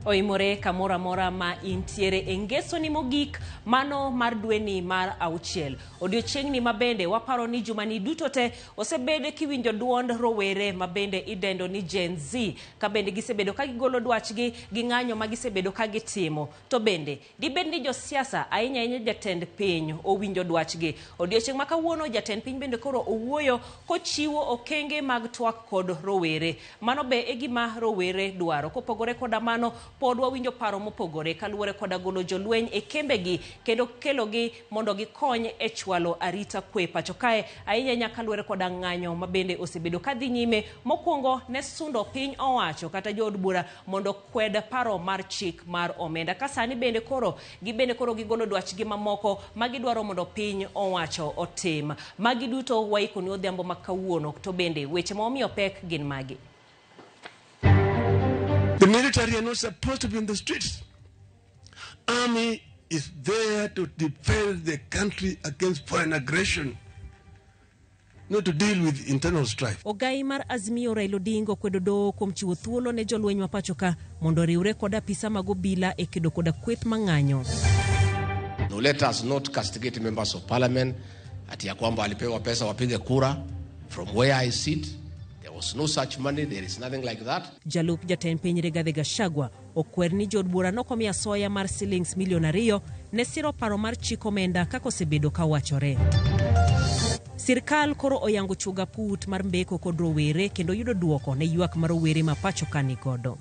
Oimore kamoro amora ma intiere e ngesoni mogik mano mar dweni mar auchiel. Odiochieng'ni ma bende waparo ni jumani duto te osebed kiwinjo duond rowere ma bende idendo ni Gen Z ka bende gisebedo ka gigolo dwachgi gi ng'anyo ma gisebedo ka gitimo. To bende dibed ni josiasa ahinya ahinya jatend piny owinjo dwachgi. Odiochieng' ma kawuono jatend piny bende koro owuoyo kochiwo okenge mag twak kod rowere. Mano be e gima rowere dwaro. Kopogore koda mano, pod wawinjo paro mopogore kaluwore koda golo jolweny e kembegi kendo kelogi mondo gikony e chwalo arita kwe pacho kae, ahinya ahinya kaluwore koda ng'anyo ma bende osebedo ka dhi nyime. Mokwongo ne sundo piny owacho kata jood bura mondo kwed paro mar chik mar omenda. Ka sani bende koro gibende koro gigolo dwachgi mamoko ma gidwaro mondo piny owacho otim. Magi duto waikoni odhiambo ma kawuono to bende weche ma wamiyo pek gin magi. The military are not supposed to be in the streets. Army is there to defend the country against foreign aggression, not to deal with internal strife. Ogai mar Azimio Raila Odinga okwedo doho kuom chiwo thuolo ne jolweny ma pacho ka mondo oriwre kod apisa mag obila e kedo koda kweth mang'anyo. No, let us not castigate members of parliament ati ya kwamba walipewa pesa wapige kura. From where I sit, there was no such money, there is nothing like that. Jalup jatend piny Rigathi Gachagua okwer ni jood bura nokomi asoya mar silings milion 2 ne siro paro mar chik omenda kaka osebedo ka wachore. Sirkal koro oyango chuoga put mar mbeko kod rowere kendo yudo duoko ne ywak ma rowere ma pacho ka nigodo.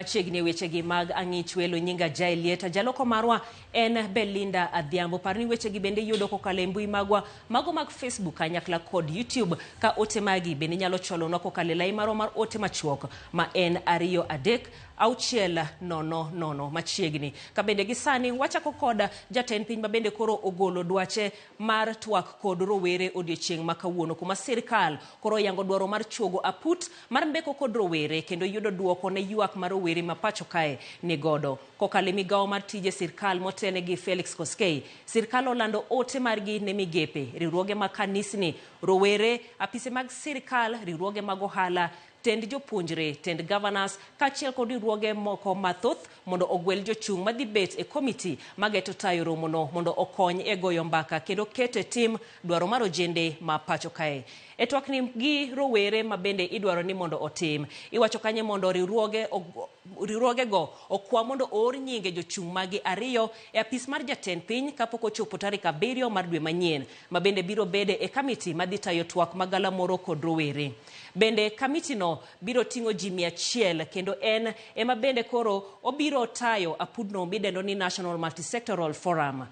Machiegni e wechegi mag ang'ich welo nyinga Jael Lieta. Jaloko marwa en Belinda Adhiambo. Par ni wechegi bende iyudo kokalo e mbui magwa mago mag Facebook kanyakla kod YouTube ka ote magi bende inyalo chwalonwa kokalo e lai marwa mar ote machuok ma en 2 3 6 0 0 machiegni. Ka bende gi sani wachako kod jatend piny ma bende koro ogolo dwache mar twak kod rowere odiochieng' ma kawuono kuma sirkal koro oyango dwaro mar chuogo aput mar mbeko kod rowere kendo yudo duoko ne ywak ma rowere ma pacho kae nigodo. Kokalo e migawo mar tije sirkal motene gi Felix Koskei, sirkal olando ote margi ne migepe, riwruoge mag kanisni, rowere, apise mag sirkal, riwruoge mag ohala, tend jopuonjre, tend governors, kaachiel kod riwruoge moko mathoth mondo ogwel jochung' madhi bet e komiti mageto tayo romono mondo okony e goyo mbaka kendo keto e tim dwaro mar ojende ma pacho kae. E twakni gi rowere ma bende idwaro ni mondo otim, iwacho kanye mondo riwruogego okwa mondo oor nyinge jochung' magi 2 e apis mar jatend piny kapok ochopo tarik 7 mar dwe manyien, ma bende biro bede e kamiti madhi tayo twak ma galamoro kod rowere. Bende kamitino biro ting'o ji 100 kendo en ema bende koro obiro tayo apudno midendo ni National Multisectoral Forum.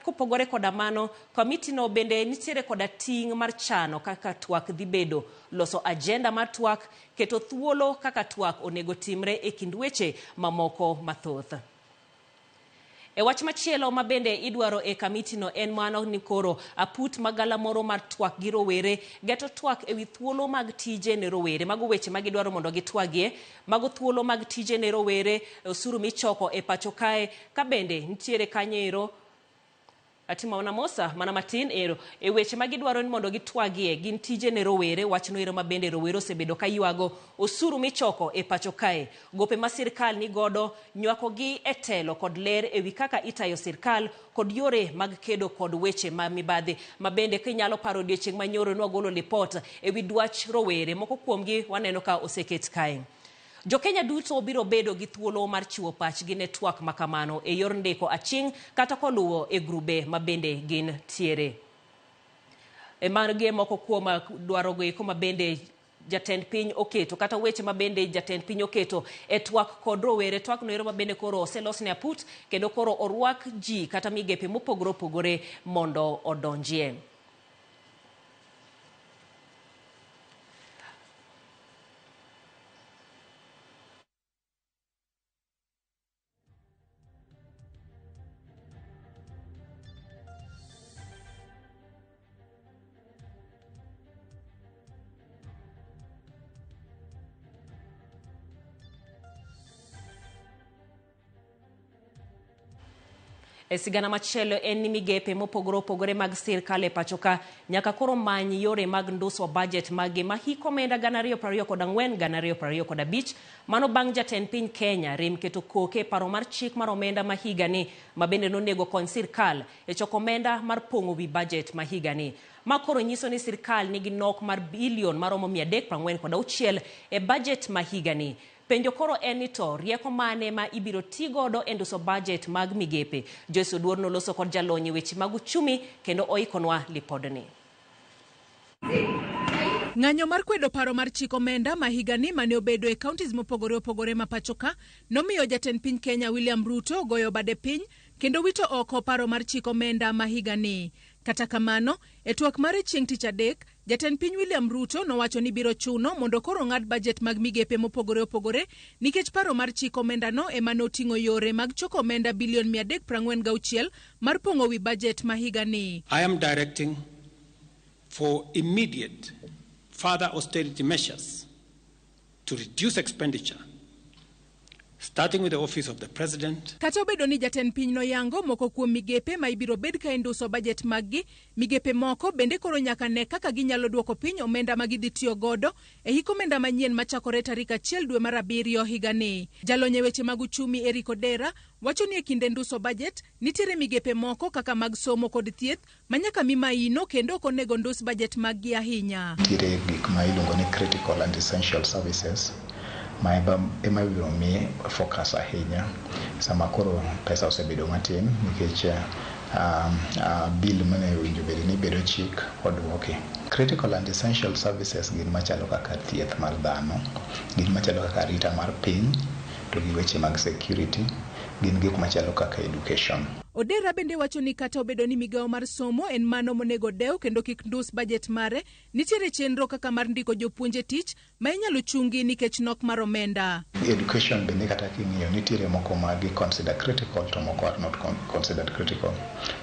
Kopogore koda mano, kamitino bende nitiere koda ting' mar chano kaka twak dhi bedo, loso agenda mar twak, keto thuolo kaka twak onego timre e kind weche mamoko mathoth. E wach machielo ma bende idwaro e kamitino en mano ni koro aput magalamoro mar twak gi rowere geto twak ewi thuolo mag tije ne rowere. Mago weche ma gidwaro mondo gitwagie, mago thuolo mag tije ne rowere, osuru michoko e pacho kae, ka bende nitiere kanyo atimo mana mosa mana matin ero e weche ma gidwaro ni mondo gitwagie gin tije ne rowere. Wachno ero ma bende rowere osebedo ka ywago, osuru michoko e pacho kae, gope ma sirkal ni godo, nywako gi e telo kod ler ewi kaka itayo sirkal kod yore mag kedo kod weche ma mibadhi. Ma bende kinyalo paro odiochieng' manyoro nwagolo lipot ewi dwach rowere, moko kuomgi waneno ka oseket kae. Jokenya duto biro bedo gi thuolo mar chiwo pachgi ne twak ma kamano e yor ndiko aching' kata koluwo e grube ma bende gin tiere. Magi moko kuom dwarogo eko ma bende jatend piny oketo kata weche ma bende jatend piny oketo e twak kod rowere. Twak no ero ma bende koro oselosne aput kendo koro orwak ji kata migepe mopogore opogore mondo odonjie. E sigana machielo en ni migepe mopogore opogore mag sirkal e pacho ka nyaka koro many yore mag nduso bajet maggi ma hik omenda 2024 2025. Mano bang' jatend piny Kenya rem keto koke e paro mar chik mar omenda ma higani ma bende nonego kony sirkal e choko omenda mar pong'o wi bajet ma higani. Ma koro nyiso ni sirkal nigi nok mar bilion maromo 346 e bajet ma higani. Penjo koro en ni to rieko mane ma ibiro ti godo e nduso bajet mag migepe. Joyce Oduor noloso kod jalony e weche mag uchumi kendo oikonwa lipodni. Ng'anyo mar kwedo paro mar chik omenda ma higani mane obedo e counties mopogore opogore ma pacho ka nomiyo jatend piny Kenya William Ruto goyo bade piny kendo wito oko paro mar chik omenda ma higani. Kata kamano, e twak mare chieng' tich adek, jatend piny William Ruto nowacho ni biro chuno mondo koro ong'ad bajet mag migepe mopogore opogore nikech paro mar chik omendano ema noting'o yore mag choko omenda bilion 346 mar pong'o wi bajet ma higani. I am directing for immediate further austerity measures to reduce expenditure, starting with the office of the president. Kata obedo ni jatend piny noyango moko kuom migepe ma ibiro bed ka induso bajet maggi, migepe moko bende koro nyaka ne kaka ginyalo duoko piny omenda ma gidhi tiyo godo e hik omenda manyien machakore tarik 1 dwe mar 7 higani. Jalony e weche mag uchumi Eric Odera wacho ni e kinde nduso bajet nitiere migepe moko kaka mag somo kod thieth ma nyaka mi maino kendo ok onego ndus bajet maggi ahinya. Nitiere gik ma iluongo ni critical and essential services ma ema ibiro mi focus ahinya sama koro pesa osebedo matin nikech bill mane owinjo bed ni bedo chik oduoki. Critical and essential services gin machalo kaka thieth mar dhano, gin machalo kaka arita mar piny, to gi weche mag security, gin gik machalo kaka education. Odera bende wacho ni kata obedo ni migawo mar somo en mano monego dew kendo kik ndus bajet mare, nitiere chenro kaka mar ndiko jopuonj e tich ma inyalo chungi nikech nok mar omenda. Education bende kata king'iyo nitiere moko ma gi consider critical to moko are not considered critical.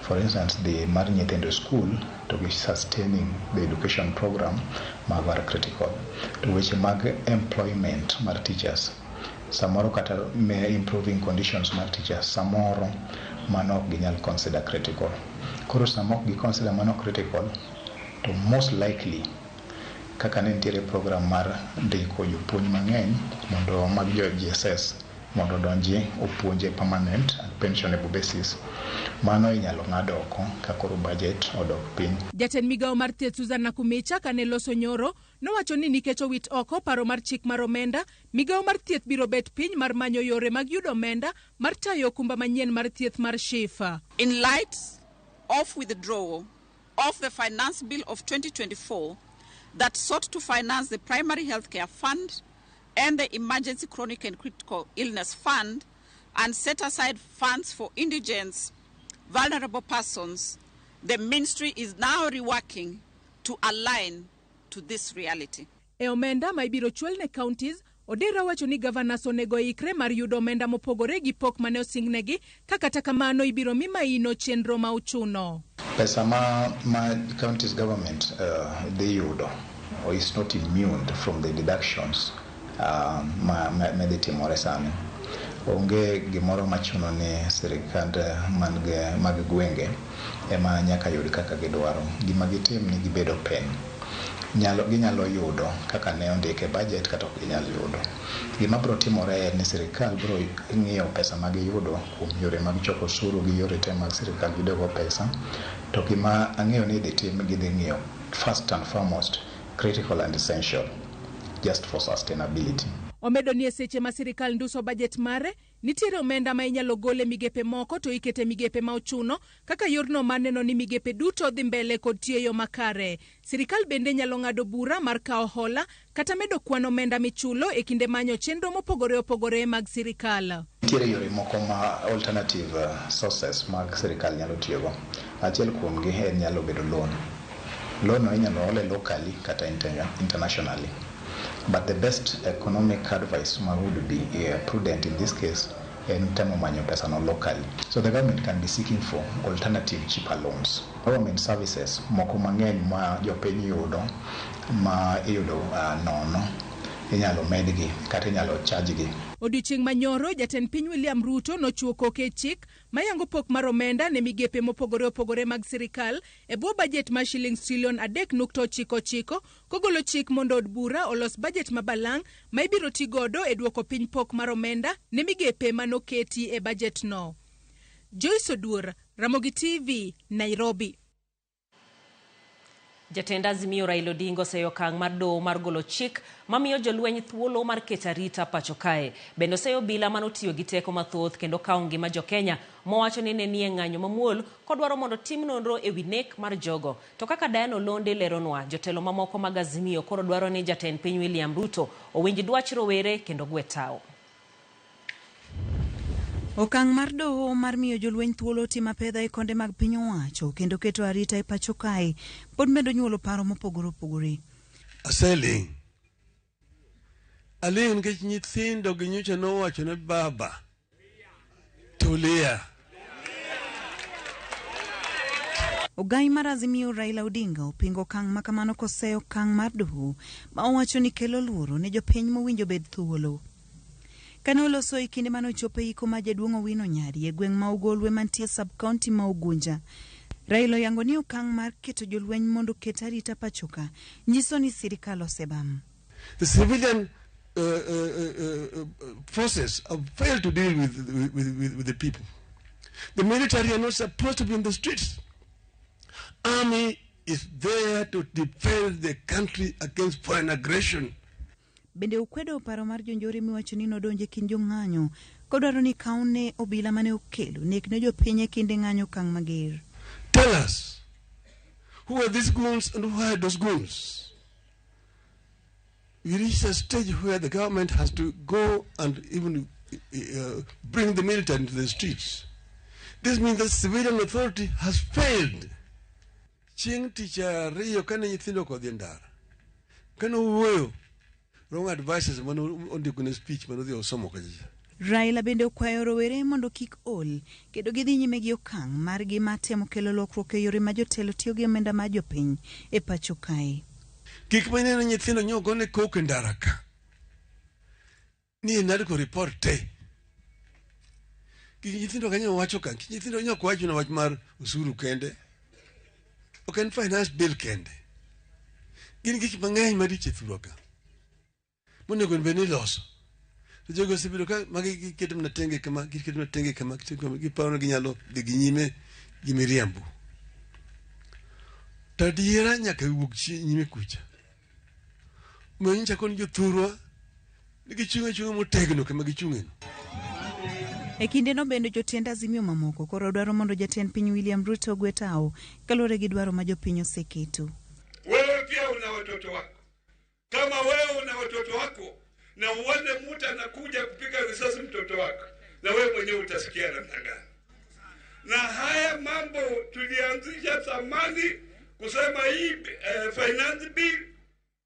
For instance, the mar nyithindo school to gi sustaining the education program mago are critical. To weche mag employment mar teachers, samoro kata improving conditions mar teachers, samoro mano ok ginyal consider critical. Koro sama ok gi consider mano critical, to most likely kaka ne nitiere program mar ndiko jopuonj mang'eny mondo mag jo GSS mondo odonji opuonje permanent and pensionable basis, mano inyalo ng'ad oko ka koro budget odok piny. Jatend migawo mar thieth Susan Nakumicha kane loso nyoro nowacho ni nikech owit oko paro mar chik mar omenda, migawo mar thieth biro bet piny mar manyo yore mag yudo omenda mar tayo okumba manyien mar thieth mar SHIF. In light of withdrawal of the Finance Bill of 2024 that sought to finance the Primary Healthcare Fund and the Emergency Chronic and Critical Illness Fund and set aside funds for indigents, vulnerable persons, the ministry is now reworking to align to this reality. E omenda ma ibiro chwal ne counties, Odera wacho ni governors onego ikre mar yudo omenda mopogore gi pok mane osingnegi, ka kata kamano ibiro mi maino chenro ma ochuno. Pesa ma counties government dhi yudo is not immune from the deductions ma dhi timore sani. Onge gimoro machuno ni sirikand mag gwenge ema nyaka yud kaka gidwaro. Gima gitim ni gibedo open. Ginyalo yudo kaka ne ondike e budget kata ok ginyal yudo. Gima biro timore en ni sirikal biro ng'iyo pesa ma giyudo kuom yore mag choko osuru gi yore te mag sirikal yudogo pesa. To gima ang'eyo ni idhi tim, gidhi ng'iyo first and foremost critical and essential just for sustainability. Omedo ni e seche ma sirikal nduso bajet mare, Nitiere omenda ma inyalo gol e migepe moko to ikete migepe ma ochuno kaka yorno mar neno ni migepe duto dhi mbele kod tiyo e yo makare. Sirikal bende nyalo ng'ado bura mar kawo hola kata medo kwan omenda michulo e kinde manyo chenro mopogore opogore mag sirikal. Nitiere yore moko ma alternative sources mag sirikal nyalo tiyogo. Achiel kuomgi en nyalo bedo loan. Loan no inyalo hole locally kata internationally. But the best economic advice ma would be prudent in this case en temo manyo pesa no locally. So the government can be seeking for alternative cheaper loans. Government services moko mang'eny ma jopiny yudo ma iyudo nono inyalo medgi kata inyalo charge gi. Odiochieng' manyoro, jatend piny William Ruto nochiwo koke e chik mayango pok mar omenda ne migepe mopogore opogore mag sirikal e bwo bajet mar shillings trilion 3.99, kogolo chik mondo od bura olos bajet ma balang' ma ibiro ti godo e duoko piny pok mar omenda ne migepe manoketi e bajet no. Joyce Oduor, Ramogi TV, Nairobi. Jatend Azimio Raila Odinga oseyo okang' mar doho mar golo chik mamiyo jolweny thuolo mar keto arita pacho kae. Bende oseyo obila manotiyo gi teko mathoth kendo kawo ngima jokenya mowacho ni ne nie ng'anyo mamuol kodwaro mondo tim nonro ewi nek mar jogo. To kaka Diana Olonde leronwa, jotelo mamoko mag Azimio koro dwaro ni jatend piny William Ruto owinj dwach rowere kendo gwe tawo. Okang' mar doho mar miyo jolweny thuolo timo apedha e konde mag piny owacho kendo keto arita e pacho kae pod medo nyuolo paro mopogore opogore. Aseling'. Aling' nikech nyithindo gi nyocha nowacho ne baba, tulia. Ogai mar Azimio Raila Odinga opingo okang' ma kamano koseyo okang' mar doho ma owacho ni kelo luoro ne jopiny mowinjo bed thuolo. Kane oloso e kinde mane ochopo e iko mar jaduong' Owino Nyari e gweng' ma Ugolwe mantie sub-county ma Ugunja, Raila oyango ni okang' mar keto jolweny mondo oket arita pachoka nyiso ni sirikal osebam. The civilian forces have failed to deal with the people. The military are not supposed to be in the streets. Army is there to defend the country against foreign aggression. Bende okwedo paro mar jonjore miwacho ni nodonjo e kind jong'anyo kodwaro ni kawne obila mane okelo nek ne jopiny e kinde ng'anyo okang' mager. Tell us, who are these goons and who are those goons? We reach a stage where the government has to go and even bring the military into the streets. This means the civilian authority has failed. Chieng' tich ariyo kane nyithindo kodhi e ndara, kane owuoyo, wrong advices mane ondiko ne speech mane odhi osomo kacha. Raila bende okwayo rowere mondo kik ol kendo gidhi nyime gi okang' margi mar temo kelo lokruok e yore ma jotelo tiyo gi omenda mar jopiny e pacho kae. Gik maneno nyithindo nyo gone koko e ndara ka ni inadequate report te. Gik nyithindo kanyo wacho ka, nyithindo nyo ok wach na wach mar osuru kende, ok en finance bill kende. Gin gik mang'eny maricho e thurwa ka monego bed ni iloso. To jogo osebedo ka magi giketo mana tenge kama, giketo mana tenge kama, giketo kama, giparo ni ginyalo dhi gi nyime gi miriambo. To adiera nyaka wuog nyime kucha. Omiyo nyicha koni jothurwa ni gichung' achung'a motegno kama gichung'eno. E kindeno bende jotend Azimio mamoko koro dwaro mondo jatend piny William Ruto ogwe tawo kaluwore gi dwaro ma jopiny oseketo. Wewe pia una watoto wako. Kama wewe una watoto wako na uone mtu anakuja kupiga risasi mtoto wako, na wewe mwenyewe utasikia namna gani? Na haya mambo tulianzisha zamani kusema hii finance bill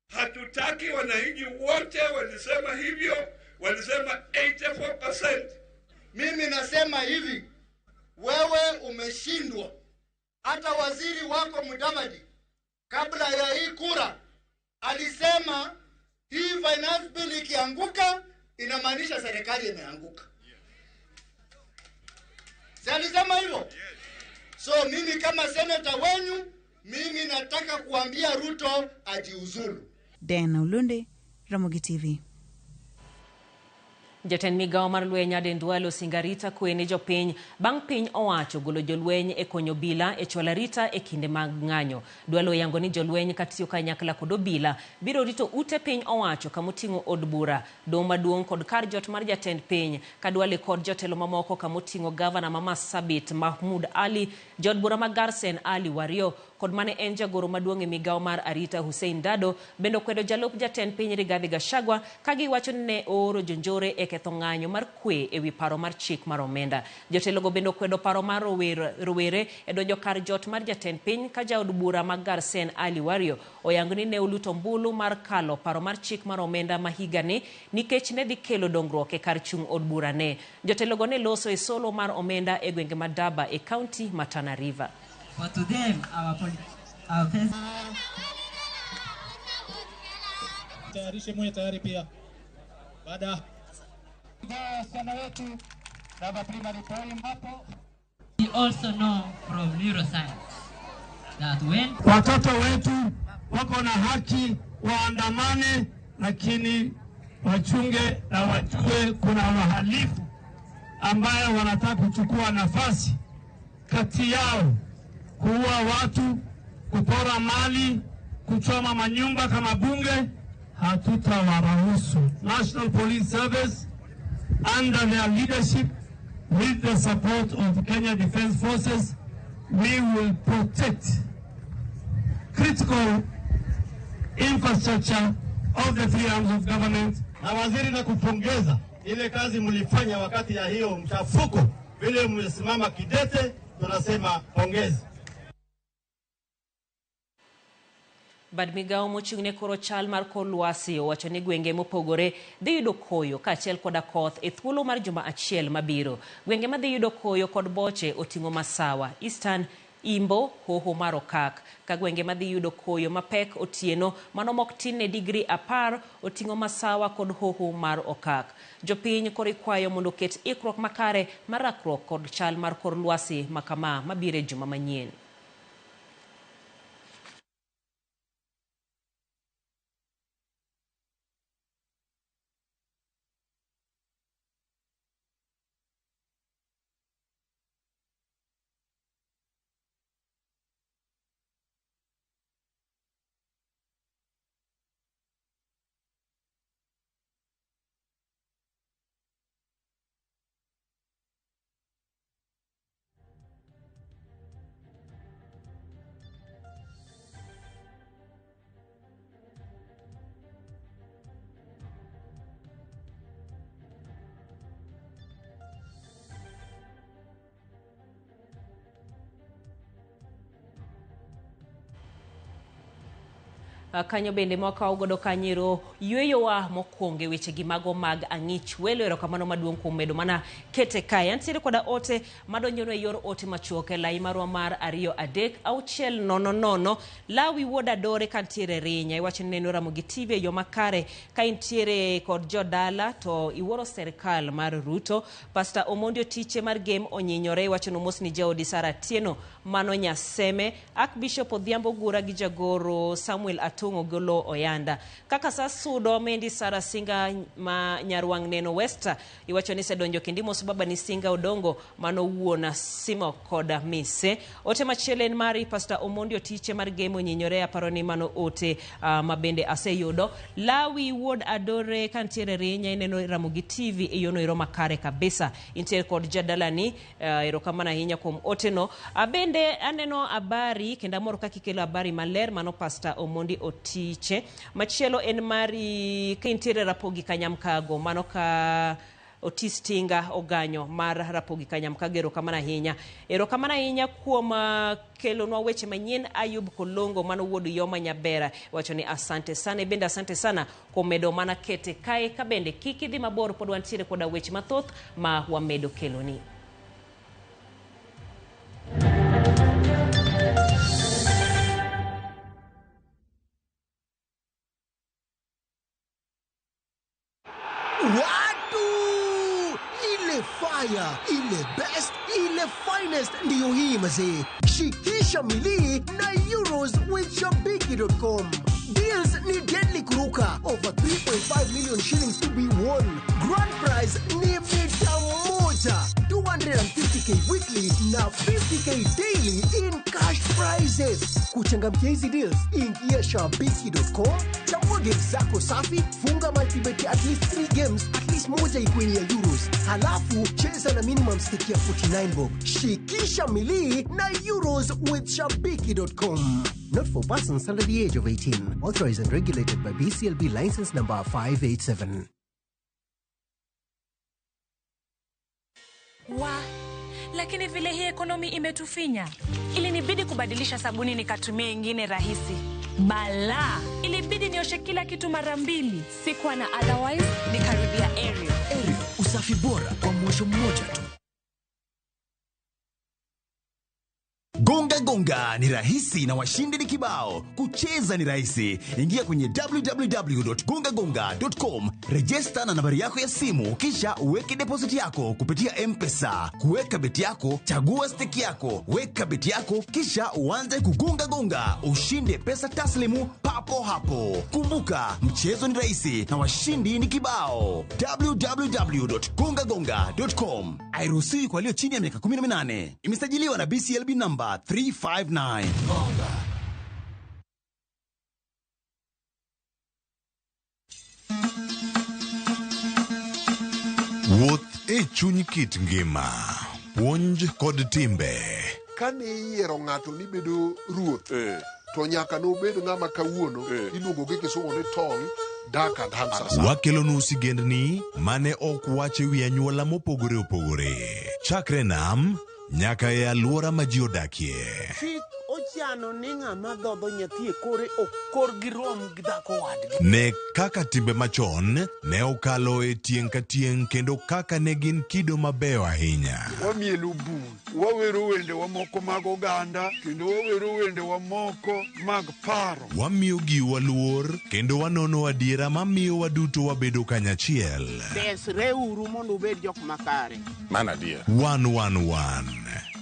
hatutaki. Wananchi wote walisema hivyo, walisema 84%. Mimi nasema hivi, wewe umeshindwa. Hata waziri wako Mudavadi kabla ya hii kura alisema hii finance bill ikianguka inamaanisha serikali imeanguka. Si alisema hivyo? So mimi kama senator wenyu, mimi nataka kuambia Ruto ajiuzulu. Diana Olunde, Ramogi TV. Jatend migao mar lweny Aden Duale osingo arita kwe ne jopiny bang' piny owacho golo jolweny e konyo obila e chwalo arita e kinde mag ng'anyo. Duale oyango ni jolweny katiyo kanyakla kod obila biro rito ute piny owacho kamoting'o od bura, doho maduong' kod kar jot mar jatend piny. Ka Duale kod jotelo mamoko kamoting'o gavana ma Marsabit Mahmoud Ali, jaod bura ma Garsen Ali Wario kod mane en jagoro maduong' e migao mar arita Hussein Dado bende okwedo jalup jatend piny Rigathi Gachagua ka giwacho ni ne ooro jonjore e ketho ng'anyo mar kwe ewi paro mar chik mar omenda. Jotelogo bende okwedo paro mar rowere e donjo kar jot mar jatend piny ka jaod bura ma Garsen Ali Wario oyango ni ne oluto ombulu mar kalo paro mar chik mar omenda ma higani nikech ne dhi kelo dongruok e kar chung' od bura ne. Jotelogo ne loso e solo mar omenda e gwenge ma Daba e kaunti ma Tana River. But to them, our first... Tayarishe mwenye tayari pia. Baada sana wetu Daba Primary Poem hapo. We also know from neuroscience that when watoto wetu wako na haki waandamane, lakini wachunge na wajue kuna wahalifu ambayo wanataka kuchukua nafasi kati yao, kuua watu, kupora mali, kuchoma manyumba kama bunge. Hatutawaruhusu. National Police Service under their leadership with the support of Kenya Defence Forces, we will protect critical infrastructure of the three arms of government. Na waziri, na kupongeza ile kazi mlifanya wakati ya hiyo mchafuko, vile mmesimama kidete, tunasema pongezi. Bad migao mochung' ne koro chal mar kor lwasi owacho ni gwenge mopogore dhi yudo koyo kaachiel koda koth e thuolo mar juma achiel mabiro. Gwenge madhi yudo koyo kod boche oting'o Masawa, Eastern, Imbo, Hoho mar Okak. Ka gwenge madhi yudo koyo mapek otieno mano mok tin ne digri 10 oting'o Masawa kod Hoho mar Okak. Jopiny koro ikwayo mondo oket ikruok makare mar rakruok kod chal mar kor lwasi makama mabiro e juma manyien. Kanyo bende mwakaw godo kanyero yweyowa mokwongo e wechegi mago mag ang'ich welo. Erokamano maduong' kuom medo mana kete kae. Antiere koda ote madonjonwa e yor ote machuok e lai marwa mar 2 3 6 0 0. Lawi wuod Adore kantiere Rinya iwacho ni neno Ramogi TV e yo makare ka intiere kod jodala to iwuoro serikal mar Ruto. Pastor Omondi Otiche mar Game onyinyore iwacho ni omosni jaodi Sara Atieno mano Nyaseme. Archbishop Odhiambo Gura gi jagoro Samuel Atungo Golo Oyanda. Kaka sa sudo Mendi Sara Singa ma Nyarwang' Neno West iwacho ni sedonjo kendo imoso baba ni Singa Odongo mano wuon Simo koda Mise. Ote machielo en mari Pastor Omondi Otiche mar Game onyinyore aparo ni mano ote ma bende aseyudo. Lawi wuod Adore kantiere Rinya ineno Ramogi TV e yono ero makare kabisa. Intiere kod jadalani erokamano ahinya kuom oteno. Abende aneno habari kendo amor kaka ikelo habari maler mano Pastor Omondi Otiche. Machielo en mari ka intiere Rapogi Kanyamkago mano ka Otis Tinga Oganyo mar Rapogi Kanyamkago. Erokamano ahinya. Erokamano ahinya kuom kelonwa weche manyien. Ayub Kolongo mano wuod Yoma Nyabera wacho ni asante sana. Bende asante sana kuom medo mana kete kae ka bende kik idhi mabor pod wantiere koda weche mathoth ma wamedo keloni. Watu ile fire, ile best, ile finest ndiyo hii mazee. Shikisha milii na Euros with Shabiki.com. Deals ni deadly kuruka. Over 3.5 million shillings to be won. Grand prize ni mita moja. 250k weekly na 50k daily in cash prizes. Kuchangamkia hizi deals, ingia shabiki.com, chagua games zako safi, funga multibet ya at least 3 games, at least moja ikuwe ni ya euros. Halafu cheza na minimum stake ya 49 bob. Shikisha milii na euros with shabiki.com. Not for persons under the age of 18. Authorized and regulated by BCLB license number 587. Wa, lakini vile hii ekonomi imetufinya, ilinibidi kubadilisha sabuni nikatumia ingine rahisi. Bala, ilibidi nioshe kila kitu mara mbili. Sikuwa na otherwise, nikarudia Ariel. Ariel, usafi bora kwa mwosho mmoja tu. Gonga gonga ni rahisi na washindi ni kibao. Kucheza ni rahisi. Ingia kwenye www.gongagonga.com, rejesta na nambari yako ya simu, kisha uweke deposit yako kupitia M-Pesa. Kuweka beti yako, chagua stake yako, weka beti yako, kisha uanze kugonga gonga, ushinde pesa taslimu papo hapo. Kumbuka, mchezo ni rahisi na washindi ni kibao. www.gongagonga.com. Hairuhusiwi kwa walio chini ya miaka 18. Imesajiliwa na BCLB number 359. Wuoth e chuny kit ngima, puonj kod timbe. Kane iyiero ng'ato ni bedo ruoth, to nyaka nobed ng'ama kawuono iluongo gi kisungu ni tall, dark and handsome. Wakelonu sigendni mane ok wach e wi anyuola mopogore opogore. Chakre nam nyaka e alwora ma ji odakie. Chik ochano ni ng'ama dhodho nyathi e kore ok korgi rom gi dhako wadgi. Ne kaka timbe machon ne okalo e tieng' ka tieng' kendo kaka ne gin kido mabeyo ahinya. Wamielo bul, wawero wendewa moko mag oganda, kendo wawero wendewa moko mag paro. Wamiyo giwa luor kendo wanono adiera mamiyo waduto wabedo kanyachiel. Resreuru mondo ubed jok makare. Mano adier. 111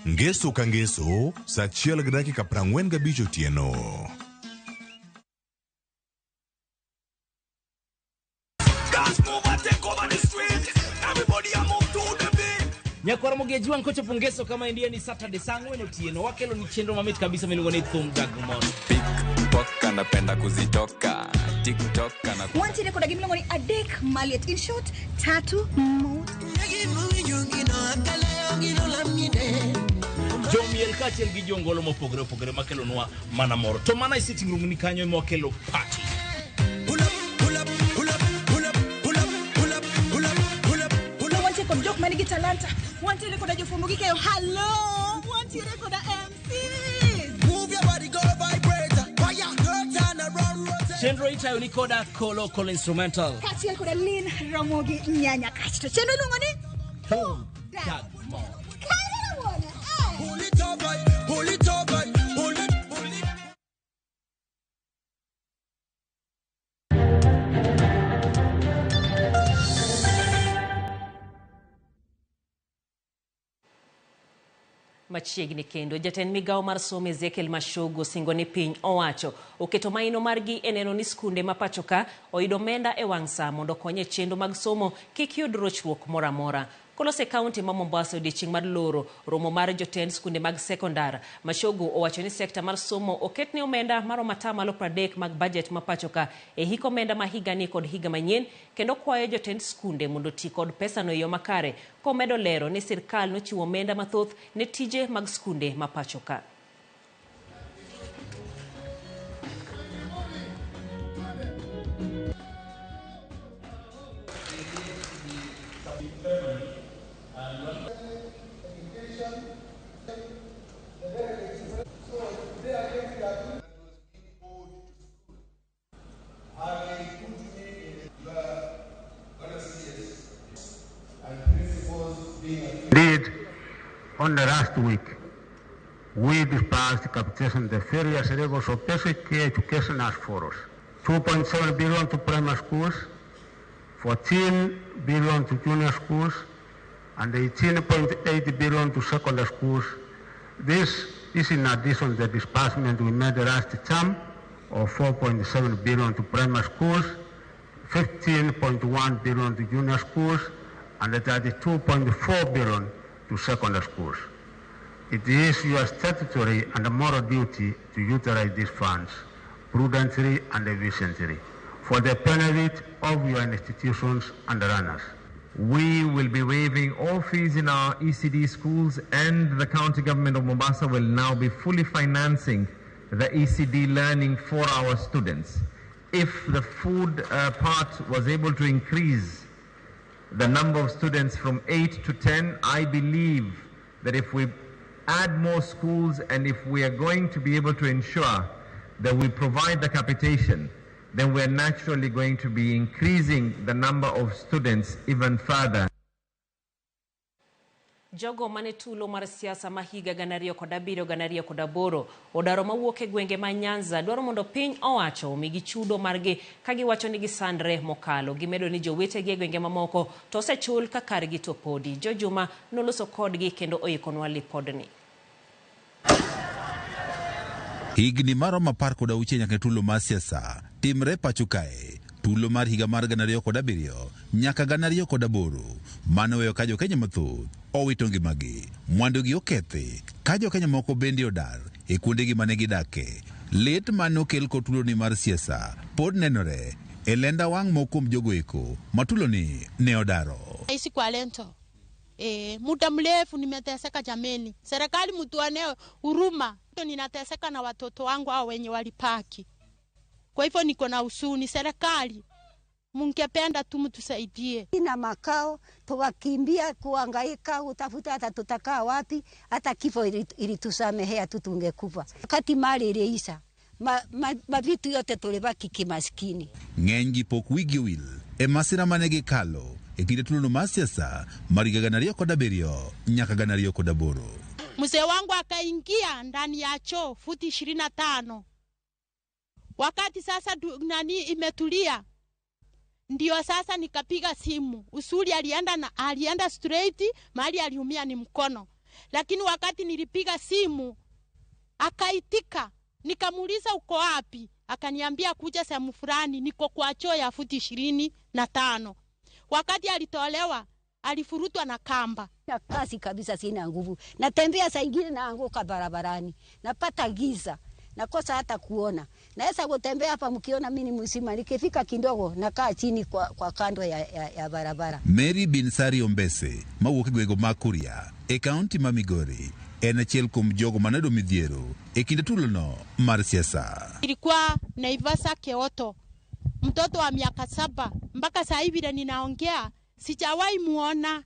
Ngeso ka ngeso, saa 1:45 otieno. Nyakwar Mogeji wang' kochopo ngeso kama endi ni Saturday saa 4 otieno wakelo ni chenro mamit kabisa miluongo ni Thum Dag Mor. Pickpocket anapenda kuzitoka TikTok ana Wantiere koda gimiluongo ni adek maliet. In short, tatu mot. Jomiel kaachiel gi jongolo mopogore opogore makelonwa mana mor. To mana e sitting room ni kanyo ema wakelo party. Wantiere kod jok manigi talanta. Wantiere koda jofwambo gi keyo. Hello! Wantiere koda MCs. Move your body, go vibrator. Fire, go turn around, rotate. Chenro itayo ni koda Kolo Kolo Instrumental. Kaachiel koda Lin Ramogi Nyanya. Kasto chenro iluongo ni Thum Dag Mor. Pull it up, pull it up, pull it, pull it. Machiegni kendo jatend migawo mar somo Ezekiel Machogu singo ni piny owacho oketo maino margi e neno ni skunde ma pacho ka oyudo omenda e wang' saa mondo okony e chenro mag somo kik yud rochruok moro amora. Kolose kaunti ma Mombasa odiechieng' mar loro romo mar jotend skunde mag sekondar, Machogu owacho ni sekta mar somo oketne omenda maromo 30% mag bajet ma pacho ka e hik omenda ma higani kod higa manyien kendo kwayo jotend skunde mondo oti kod pesano e yo makare komedo lero ni sirkal nochiwo omenda mathoth ne tije mag skunde ma pacho ka. Indeed, on the last week, we disbursed capitation the various levels of basic education as follows: 2.7 billion to primary schools, 14 billion to junior schools, and 18.8 billion to secondary schools. This is in addition to the disbursement we made last term. of 4.7 billion to primary schools, 15.1 billion to junior schools, and 32.4 billion to secondary schools. It is your statutory and moral duty to utilize these funds prudently and efficiently for the benefit of your institutions and learners. We will be waiving all fees in our ECD schools, and the county government of Mombasa will now be fully financing the ECD learning for our students. If the food part was able to increase the number of students from 8 to 10, I believe that if we add more schools and if we are going to be able to ensure that we provide the capitation, then we are naturally going to be increasing the number of students even further. Jogo mane tulo mar siasa ma higa 2007 2008 odaro mawuok e gwenge ma Nyanza dwaro mondo piny owacho omigi chudo margi ka giwacho ni gisandre mokalo. Gimedo ni jowetegi e gwenge mamoko to osechul ka kargi to podi. Jojuma noloso kodgi kendo oikonwa lipodni. Higni maromo 16 nyaka tulo mar siasa timre pacho kae. Tulo mar higa mar 2007 nyaka 2008 mano weyo ka jokenya mathoth owito ngimagi, mwandugi okethi, ka jokenya moko bende odar e kuondegi mane gidake. Lit mane okel kod tuloni mar siasa pod nenore e lenda wang' moko kuom jogo eko ma tuloni ne odaro. Naishi kwa lento. Muda mrefu nimeteseka jameni. Serikali mtuonee huruma. Ninateseka na watoto wangu hao wenye walipaki. Kwa hivyo niko na huzuni. Serikali mungependa tu mtusaidie. Ina makao tukakimbia kuhangaika utafuta hata tutakaa wapi, hata kifo ilitusamehea tu tungekufa. Wakati mali iliisha, mavitu yote tulibaki kimaskini. Ng'eny pok wigi wil e masira mane gikalo e kinde tulono mar siasa mar higa 2007 nyaka 2008. Mzee wangu akaingia ndani ya choo futi 25. Wakati sasa nani imetulia, ndio sasa nikapiga simu. Usuli alienda straight, mahali aliumia ni mkono. Lakini wakati nilipiga simu akaitika. Nikamuuliza uko wapi? Akaniambia kuja sehemu fulani, niko kwa choo ya futi 25. Wakati alitolewa alifurutwa na kamba. Na kasi kabisa, sina nguvu. Natembea saa ingine naanguka barabarani. Napata giza. Nakosa hata kuona. Naweza kutembea hapa mkiona mimi ni mzima. Nikifika kidogo nakaa chini kwa kando ya barabara. Mary Binsari Ombese mawuok e gwenge mag Kuria e kaunti ma Migori en achiel kuom jogo manoyudo midhiero e kinde tulono mar siasa. Ilikuwa Naivasha Keoto, mtoto wa miaka 7. Mpaka sasa hivi ninaongea sijawahi muona,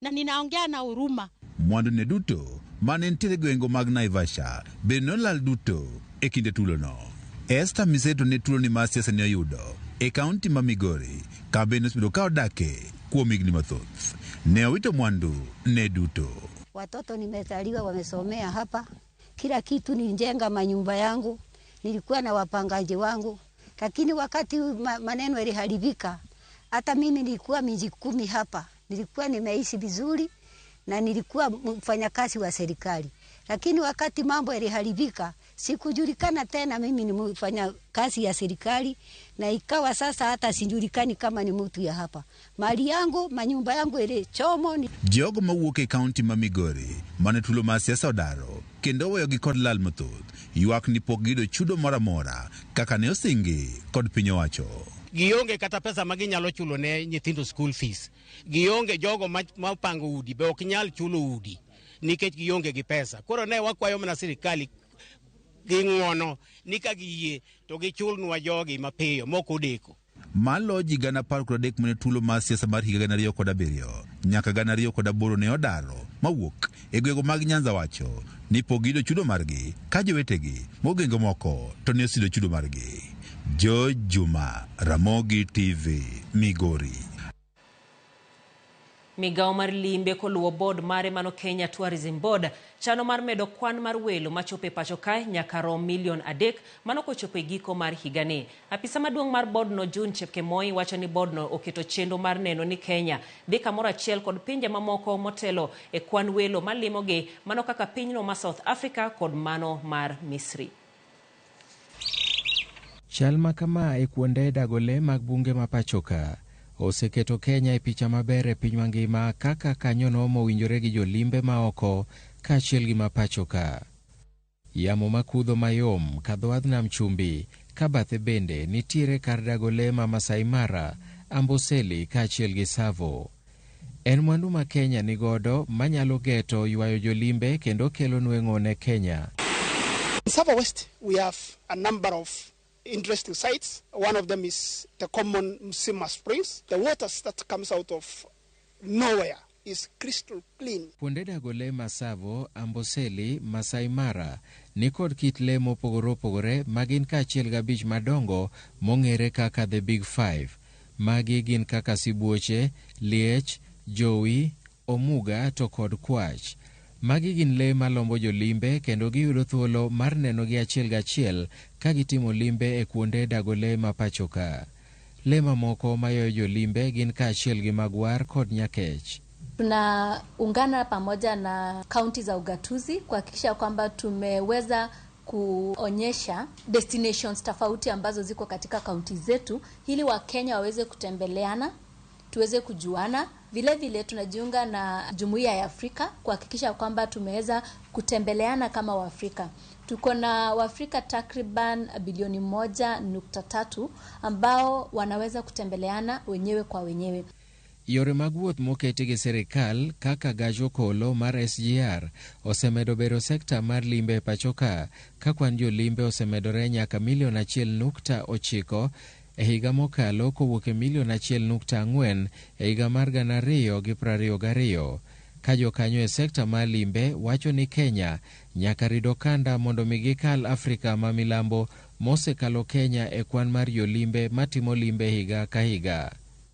na ninaongea na huruma. Mwandu ne duto mane nitiere gwenge mag Naivasha bende nolal duto e kinde tulono. Esther Miseto ne tuloni mar siasa ne oyudo e kaunti ma Migori ka bende osebedo ka odake kuom higni mathoth. Ne owito mwandu ne duto. Watoto nimezaliwa wamesomea hapa, kila kitu nilijenga manyumba yangu, nilikuwa na wapangaji wangu, lakini wakati maneno yaliharibika, hata mimi nilikuwa miji 10 hapa, nilikuwa nimeishi vizuri na nilikuwa mfanyakazi wa serikali. Lakini wakati mambo yaliharibika, sikujulikana tena mimi ni mfanyakazi ya serikali, na ikawa sasa hata sijulikani kama ni mtu ya hapa. Mali yangu, manyumba yangu ile chomo ni Jogo mawuok e kaunti ma Migori mane tulo mar siasa odaro kendo oweyogi kod lal mathoth ywak ni pok giyudo chudo moro amora kaka ne osingi kod piny owacho. Gionge kata pesa ma ginyalo chulo ne nyithindo school fees. Gionge jogo ma opango udi be ok nyal chulo udi nikech gionge gi pesa. Koro ne wakwayo mana sirikali gi ng'uono ni ka giyie to gichulnwa jogi mapiyo mok odeko. Malo ji 13,000 mane tulo mar siasa mar higa 2007 nyaka 2008 ne odaro mawuok e gwenge mag Nyanza wacho ni pok giyudo chudo margi ka jowetegi mogenge moko to ne oseyudo chudo margi. George Juma, Ramogi TV, Migori. Migao mar limbe koluwo board mare mano Kenya Tourism Board chano mar medo kwan mar welo machopo e pacho kae nyaka rom milion 3 mano kochopo e giko mar higani. Apisa maduong' mar board no June Chepkemoi wacho ni board no oketo chenro mar neno ni Kenya dhi kamoro achiel kod pinje mamoko motelo e kwan welo malimogi mano kaka pinyno ma South Africa kod mano mar Misri. Chal ma kama e kuonde dago lee mag bunge ma pachoka oseketo Kenya e picha maber e piny mangima kaka kanyono mowinjore gi jolimbe ma oko kaachiel gi ma pachoka. Yamo makudho mayom kadho wadh nam chumbi ka bathe bende nitiere kar dago lee ma Masai Mara, Amboseli kaachiel gi Tsavo. En mwandu ma Kenya nigodo manyalo geto ywayo jolimbe kendo kelo nweng'o ne Kenya. In Tsavo West, we have a number of interesting sites. One of them is the common Msima Springs. The waters that comes out of nowhere is crystal clean. Kuonde dago lee ma Tsavo, Amboseli, Masai Mara nikod kit lee mopogore opogore ma gin kaachiel gabich madongo mong'ere kaka The Big Five. Magi gin kaka sibuoche, liech, jowi, omuga to kod kwach. Magi gin lee malombo jolimbe kendo giyudo thuolo mar nenogi achiel gachiel ka gitimo limbe e kuonde dago lee ma pachoka. Lee mamoko mayoyo jolimbe gin kaachiel gi magwar kod nyakech. Tunaungana pamoja na kaunti za ugatuzi kuhakikisha kwamba tumeweza kuonyesha destinations tofauti ambazo ziko katika kaunti zetu ili Wakenya waweze kutembeleana, tuweze kujuana. Vile vile tunajiunga na Jumuiya ya Afrika kuhakikisha kwamba tumeweza kutembeleana kama Waafrika. Tuko na Waafrika takriban bilioni 1.3 ambao wanaweza kutembeleana wenyewe kwa wenyewe. Yore mag wuoth moketi gi sirikal kaka gach okolo mar SGR osemedo bero sekta mar limbe e pachoka ka kwan jolimbe osemedore nyaka milion 1.9 e higa mokalo kowuok e milion 1.4 e higa mar 2022. Ka jokanyo e sekta mar limbe wacho ni Kenya nyaka rid okanda mondo mi gikal Afrika ma milambo mosekalo Kenya e kwan mar jolimbe matimo limbe higa ka higa.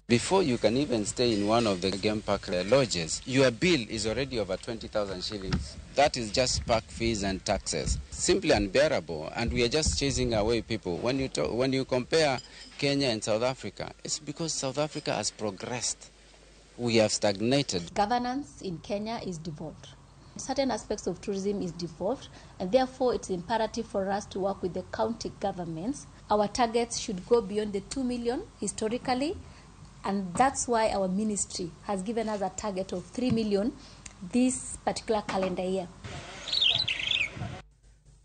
Before you can even stay in one of the game park lodges, your bill is already over 20,000 shillings. That is just park fees and taxes. Simply unbearable, and we are just chasing away people. When you compare Kenya and South Africa, it's because South Africa has progressed. We have stagnated. Governance in Kenya is devolved. Certain aspects of tourism is devolved, and therefore it's imperative for us to work with the county governments. Our targets should go beyond the 2 million historically, and that's why our ministry has given us a target of 3 million this particular calendar year.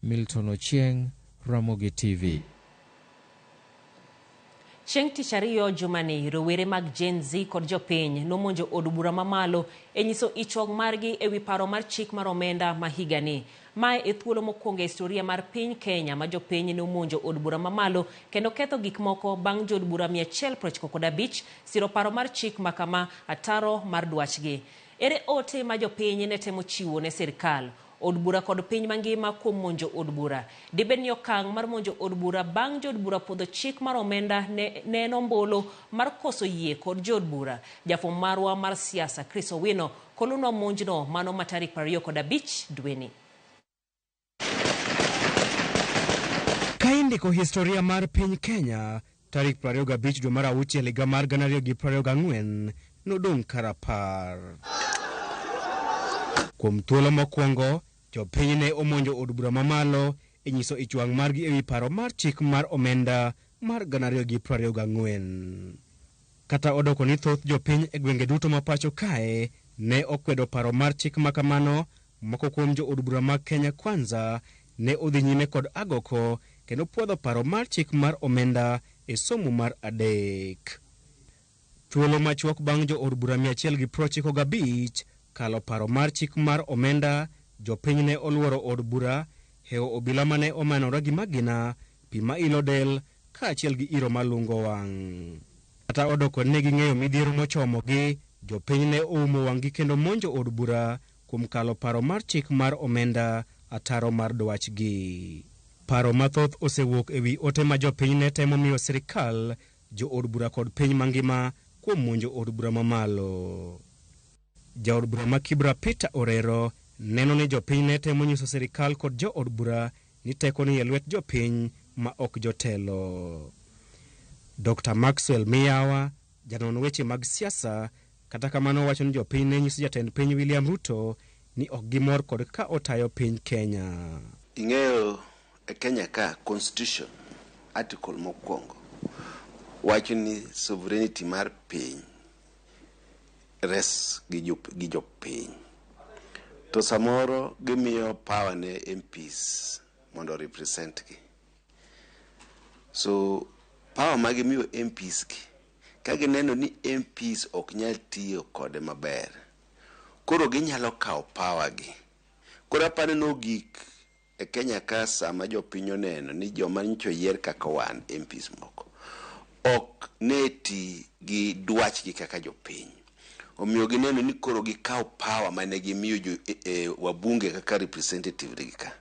Milton Ochieng, Ramogi TV. Chieng' tich ariyo jumani, rowere mag Gen Z kod jopiny nomonjo od bura mamalo e nyiso ich wang' margi ewi paro mar chik mar omenda ma higani. Mae e thuolo mokwongo e historia mar piny Kenya ma jopiny nomonjo od bura mamalo kendo ketho gik moko bang' jood bura 195 siro paro mar chik makama ataro mar dwachgi. Ere ote ma jopiny ne temo chiwo ne sirkal? Od bura kod piny mangima kuom monjo od bura. Dibed ni okang' mar monjo od bura bang' jood bura puodho chik mar omenda ne en ombulu mar koso yie kod jood bura. Jafwambo marwa mar siasa Chris Owino kolonwa monjno mano ma tarik 25 dweni. Ka indiko historia mar piny Kenya tarik 25 dwe mar auchiel higa mar 2024 nodong' karapar. Kuom thuolo mokwongo, jopiny ne omonjo od bura mamalo e nyiso ich wang' margi ewi paro mar chik mar omenda mar 2024. Kata odoko ni thoth jopiny e gwenge duto ma pacho kae ne okwedo paro mar chik makamano, moko kuom jo od bura mag Kenya Kwanza ne odhi nyime kod agoko kendo puodho paro mar chik mar omenda e somo mar 3. Thuolo machuok bang' jo od bura 195 kalo paro mar chik mar omenda, jopiny ne oluoro od bura, hewo obila mane omanore gi magina, pi ma ilo del, kaachiel gi iro malungo wang'. Kata odoko ne ging'eyo midhiero mochomogi, jopiny ne oumo wang'gi kendo monjo od bura kuom kalo paro mar chik mar omenda ataro mar dwachgi. Paro mathoth osewuok ewi ote ma jopiny ne temo miyo sirikal, jo od bura kod piny mangima kuom monjo od bura mamalo. Jaod bura ma Kibra Peter Orero neno ni jopiny ne temo nyiso sirikal kod jood bura ni teko ni e lwet jopiny ma ok jotelo. Dr. Maxwell Miyawa, janon weche mag siasa, kata kamano wacho ni jopiny ne nyiso jatend piny William Ruto ni ok gimor kod kaka otayo piny Kenya. Ing'eyo e Kenya ka constitution article mokwongo wacho ni sovereignty mar piny res gi jopiny. To samoro gimiyo power ne MPs mondo represent gi. So power ma gimiyo MPs gi, ka gineno ni MPs ok nyal tiyo kode maber, koro ginyalo kawo power gi. Koro aparo ni ogik e Kenya ka sama jopiny oneno ni joma nyocha oyier kaka wan MPs moko ok ne ti gi dwachgi kaka jopiny. Omiyo gineno ni koro gikaw power mane gimiyo jo wabunge kaka representative gi ka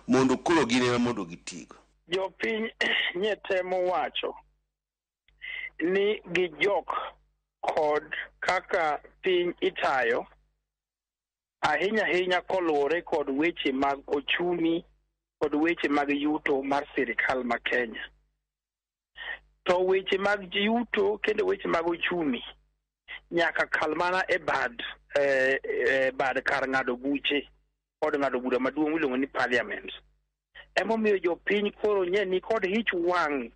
mondo koro gin ema mondo gitigo. Jopiny nye temo wacho ni gijok kod kaka piny itayo ahinya ahinya koluwore kod weche mag ochumi kod weche mag yuto mar sirikal ma Kenya. To weche mag yuto kendo weche mag ochumi nyaka kal mana e bad kar ng'ado buche od ng'ado bura maduong' miluongo ni parliament. Emomiyo jopiny koro nye ni kod ich wang'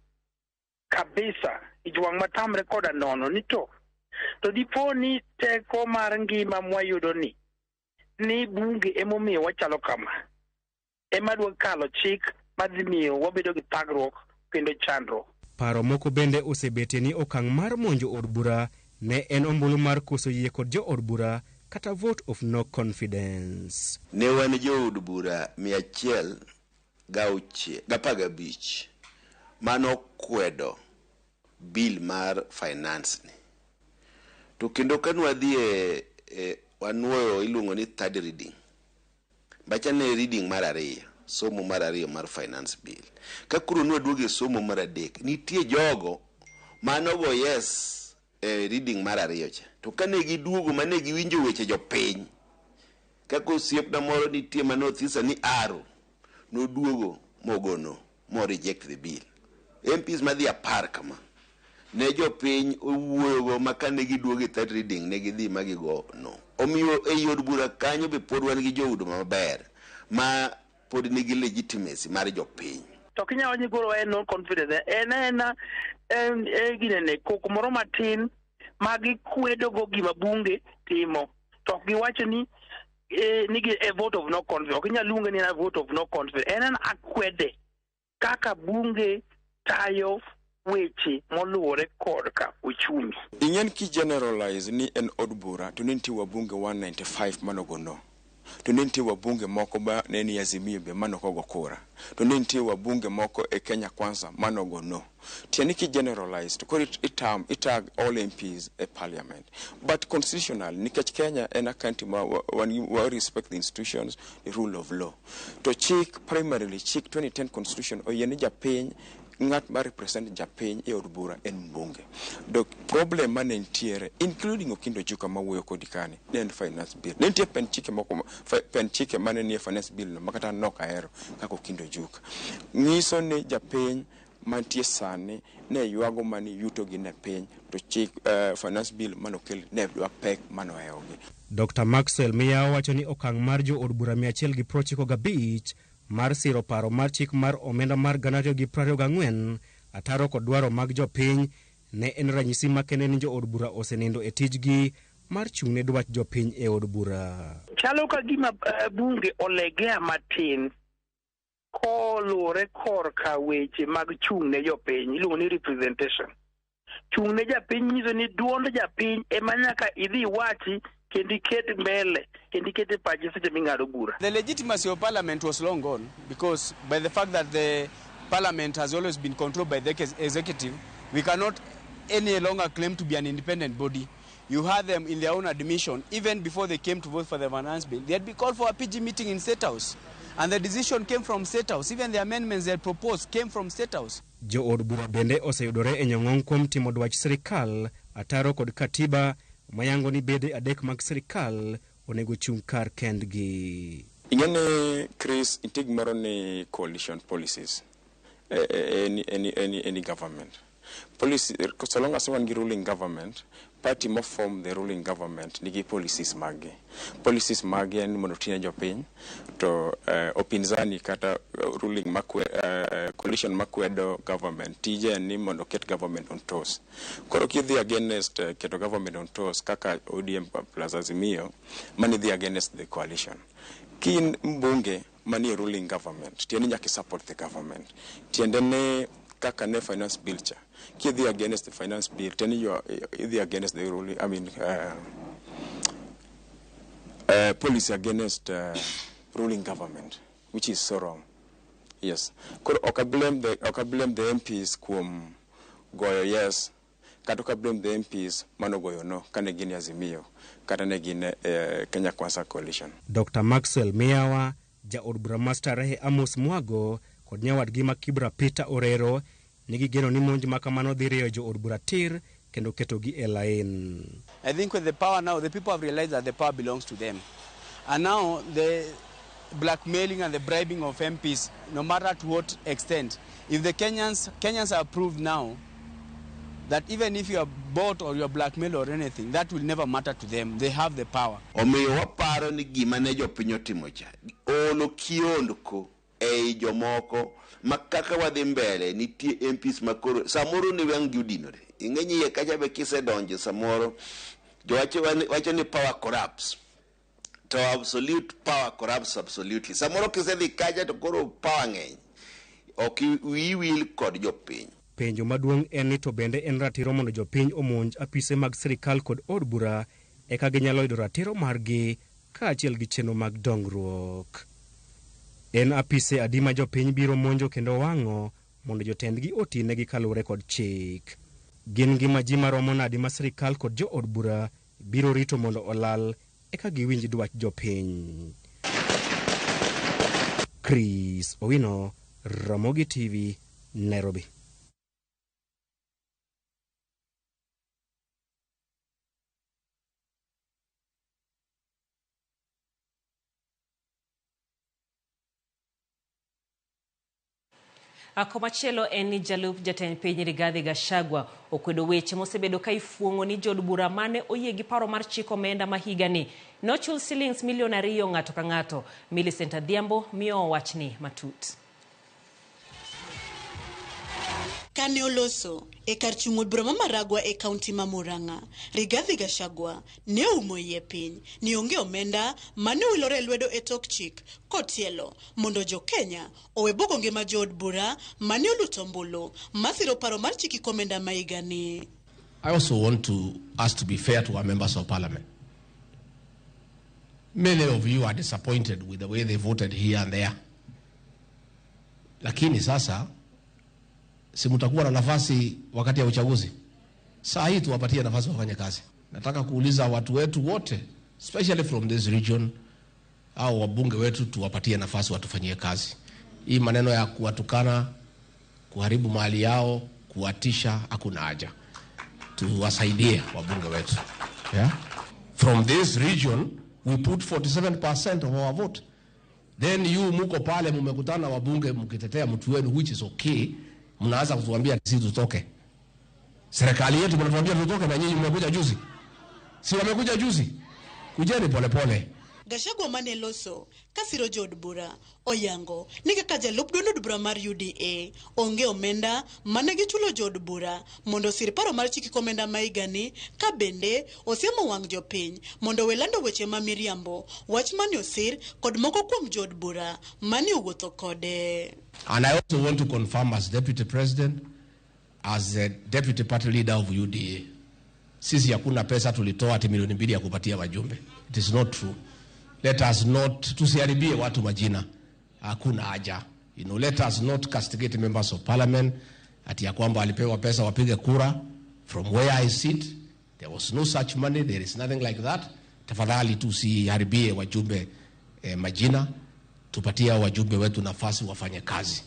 kabisa, ich wang' matamre koda nono ni to dipo ni teko mar ngima mwayudo ni bunge emomiyo wachalo kama, ema dwa kalo chik madhi miyo wabedo gi thagruok kendo chandruok. Paro moko bende osebetie ni okang' mar monjo od bura ne en ombulu mar koso yie kod jo od bura kata vote of no confidence. Ne wan jood bura 115 manokwedo bill mar finance ni. To kendo ka nwadhi e wanuoyo iluongo ni third reading. Bacha ne reading mar ariyo, somo mar ariyo mar finance bill. Ka koro nwaduogo e somo mar adek, nitie jogo manogo yes e reading mar ariyo cha. To kane giduogo mane giwinjo weche jopiny, kaka osiepna moro nitie manothisa ni Aro, noduogo mogono, mo reject the bill. MPs madhi 10 kama, ne jopiny owuoyogo ma kane giduogo e third reading ne gidhi ma gigo no. Omiyo ei od bura kanyo be pod wan gi jood maber ma pod nigi legitimacy mar jopiny. To kinyalo ni koro en no confidence, en ena ginene koko moro matin ma gikwedo go gima bunge timo. To ok giwacho ni nigi a vote of no confidence. Ok inyal luonge ni en a vote of no confidence. En akwede kaka bunge tayo weche moluwore kod ka ochumi. Ing'en ki generalize ni en od bura to ne nitie wabunge 195 manogo no. To ne nitie wabunge moko ma ne ni Azimio be manokogo kura. To ne nitie wabunge moko e Kenya Kwanza manogo no. Tiende ki generalize to koro itag all MPs e parliament. But constitutional, nikech Kenya en a country ma wa respect the institutions, the rule of law. To chik, primarily chik 2010 constitution oyie ni japiny ng'at ma represent japiny e od bura en mbunge. Do problem mane nitiere, including Okindo Ojuka mawuoyo kodi kani, ne en finance bill. Ne nitie pen chike moko, pen chike mane nie finance bill no, makata an ok ahero kaka Okindo Ojuka. Nyiso ni japiny mantie sani ne ywago mane yuto gi ne piny, to chik finance bill manokel ne dwa pek manohewogi. Dr. Maxwell Miyawo wacho ni okang' mar jo od bura 195 mar siro paro mar chik mar omenda mar 2024 ataro kod dwaro mag jopiny ne en ranyisi makende ni jo od bura osenindo e tijgi mar chung' ne dwach jopiny e od bura. Chalo ka gima bunge olegea matin koluwore korka weche mag chung' ne jopiny, iluongo ni representation. Chung' ne japiny nyiso ni duond japiny ema nyaka idhi iwachi kendo iket mbele, kendo iket e pachi seche ming'ado bura. The legitimacy of parliament was long gone because by the fact that the parliament has always been controlled by the executive, we cannot any longer claim to be an independent body. You had them in their own admission, even before they came to vote for the finance bill, they had been called for a PG meeting in State House. And the decision came from State House. Even the amendments they had proposed came from State House. Jo od bura bende oseyudore e nyong'ong' kuom timo dwach sirikal ataro kod katiba mayango ni bede adek mag sirikal onego chung' kar kendgi. Ing'e Chris, nitie gimoro ni coalition policies any government. Policy, so long as wan gi ruling government, party mo form the ruling government nigi policies maggi. Policies maggi en mondo otine jopiny, to opinzani kata ruling makwe, coalition makwedo government tije en ni mondo oket government on toes. Koro kidhi against keto government on toes kaka ODM plus Azimio, mani dhi against the coalition. Kin mbunge manie ruling government, tiende nyaka support the government. Tiende ne kaka ne finance bill cha. Kidhi against the finance bill, then you are idhi against the ruling, I mean, policy against ruling government, which is so wrong. Yes. Koro ok blame the MPs kuom goyo yes, kata ok blame the MPs mano goyo no, kane gin Azimio, kata ne gin Kenya Kwanza coalition. Dr. Maxwell Miawa, jaod bura ma Starehe Amos Mwago kod nyawadgi ma Kibra Peter Orero nigi geno ni monj ma kamano dhi rieyo jood bura tir kendo ketogi e lain. I think with the power now, the people have realized that the power belongs to them. And now the blackmailing and the bribing of MPs, no matter to what extent, if the Kenyans are proved now that even if you are bought or you are blackmailed or anything, that will never matter to them. They have the power. Omiyo waparo ni gima ne jopiny otimo cha, olo kiondko ei jomoko ma kaka wadhi mbele nitie MPs makoro samoro ne wang' gi odinore. Ing'e iye kacha be kisedonjo samoro jowacho wacho ni power corrupts. To absolute power corrupts absolutely. Samoro kisedhi kacha to koro power ng'eny. Ok wiyi wil kod jopiny. Penjo maduong' en ni to bende en ratiro mondo jopiny omonj apise mag sirikal kod od bura eka ginyalo yudo ratiro margi kaachiel gi chenro mag dongruok. En apise adi ma jopiny biro monjo kendo wang'o mondo jotendgi otinegi kaluwore kod chik. Gin ngima ji maromo nadi ma sirikal kod jood bura biro rito mondo olal eka giwinj dwach jopiny. Chris Owino, Ramogi TV, Nairobi. Komachielo en ni jalup jatend piny Rigathi Gachagua okwedo weche mosebedo ka ifuong'o ni jood bura mane oyie gi paro mar chik omenda ma higani nochul silings milion 2 ng'ato ka ng'ato. Millicent Adhiambo miyo wachni matut. Kane oloso e kar chung' od bura ma Maragua e kaunti ma Murang'a, Rigathi Gachagua ne oumo iye piny ni onge omenda mane owilore lwedo e tok chik kotielo mondo jo Kenya owe bugo ngima jood bura mane oluto ombulu masiro paro mar chik omenda ma higani. I also want to us to be fair to our members of parliament. Many of you are disappointed with the way they voted here and there. Lakini sasa si mtakuwa na nafasi wakati ya uchaguzi. Saa hii tuwapatie nafasi wafanye kazi. Nataka kuuliza watu wetu wote, especially from this region, au wabunge wetu tuwapatie nafasi watufanyie kazi. Hii maneno ya kuwatukana, kuharibu mali yao, kuwatisha, hakuna haja. Tuwasaidie wabunge wetu. Yeah? From this region, we put 47% of our vote. Then you muko pale mumekutana wabunge mkitetea mtu wenu, which is okay. Mnaanza kutuambia sisi tutoke. Serikali yetu mnatuambia tutoke na nyinyi mmekuja juzi. Si wamekuja juzi? Kujeni pole pole. Gachagua mane loso kasiro jood bura oyango ni kaka jalup duond od bura mar UDA onge omenda mane gichulo jood bura mondo osir paro mar chik omenda ma higani, ka bende osiemo wang' jopiny mondo we lando weche ma miriambo, wach mane osir kod moko kuom jood bura mane owuotho kode. And I also want to confirm as deputy president, as the deputy party leader of UDA, sisi hakuna pesa tulitoa ati milioni 2 ya kupatia wajumbe. It is not true. Let us not, tusiharibie watu majina. Hakuna haja. You know, let us not castigate members of parliament ati ya kwamba walipewa pesa wapige kura. From where I sit, there was no such money, there is nothing like that. Tafadhali tusiharibie wajumbe majina. Tupatie wajumbe wetu nafasi wafanye kazi.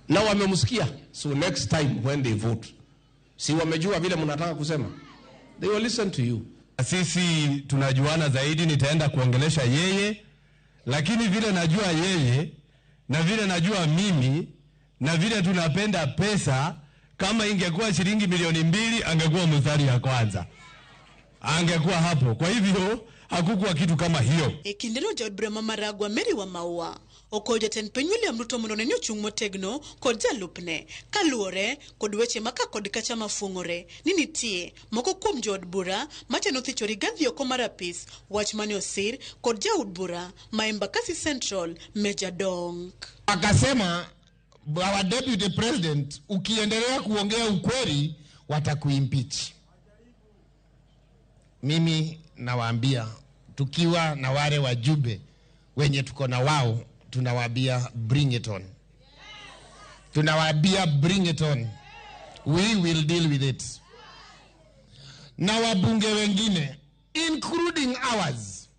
Na wamemsikia. So next time when they vote, si wamejua vile mnataka kusema, they will listen to you. Sisi tunajuana zaidi, nitaenda kuongelesha yeye, lakini vile najua yeye na vile najua mimi na vile tunapenda pesa, Kama ingekuwa shilingi milioni 2 angekuwa mstari ya kwanza, angekuwa hapo. Kwa hivyo hakukuwa kitu kama hiyo. E kindeno jaod bura ma Maragwa Mary Wamaua okwayo jatend piny William Ruto mondo one ni ochung' motegno kod jalupne kaluwore kod weche ma ka kod kacha mafuong'ore ni nitie moko kuom jood bura machano thicho Rigathi oko mar apis, wach mane osir kod jaod bura ma Embakasi Central Meja Donk. Akasema our deputy president, ukiendelea kuongea ukweli watakuimpeach. Mimi nawaambia tukiwa na wale wajumbe wenye tuko na wao, tunawaambia bring it on. Tunawaambia bring it on. We will deal with it. Na wabunge wengine including ours,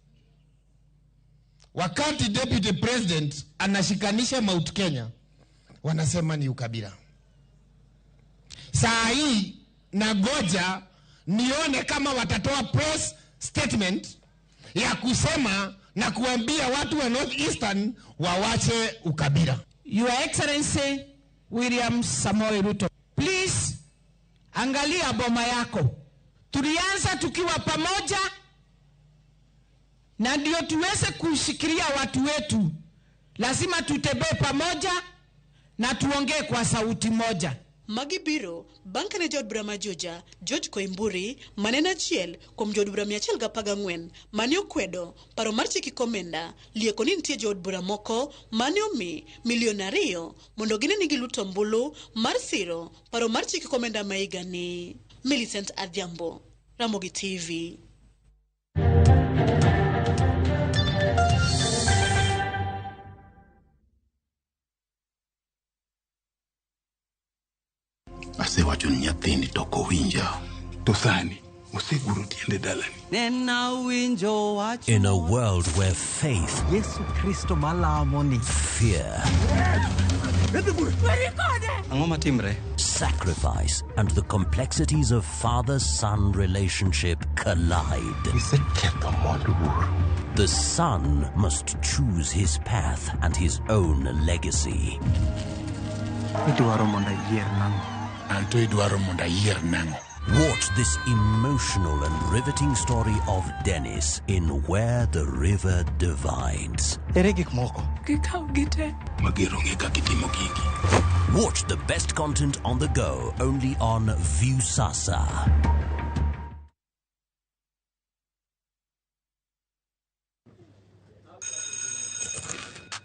wakati deputy president anashikanisha Mount Kenya, wanasema ni ukabila. Saa hii nagoja nione kama watatoa press statement ya kusema na kuambia watu wa North Eastern wawache ukabila. Your Excellency William Samoei Ruto, please angalia boma yako. Tulianza tukiwa pamoja na ndio tuweze kushikilia watu wetu. Lazima tutembee pamoja na tuongee kwa sauti moja. Magi biro bang' kane jaod bura ma Juja George Koimburi mane en achiel kuom jood bura 114 mane okwedo paro mar chik omenda lieko ni nitie jood bura moko mane omi milioni 2 mondo gine ni giluto ombulu mar siro paro mar chik omenda ma higani. Millicent Adhiambo, Ramogi TV. Asewacho ni nyathini to ok owinja. To sani oseguro tiende dalani. In a world where faith, Yesu Kristo malamo ni fear, Ang'o matimre? sacrifice, and the complexities of father-son relationship collide. The son must choose his path and his own legacy. Idwaro mondo ayier nang'o? Anto idwaro mondo ayier nang'o? Watch this emotional and riveting story of Dennis in Where the River Divides. Ere gik moko? Gikaw gite. Mager onge kaka itimo gigi. Watch the best content on the go only on Viusasa.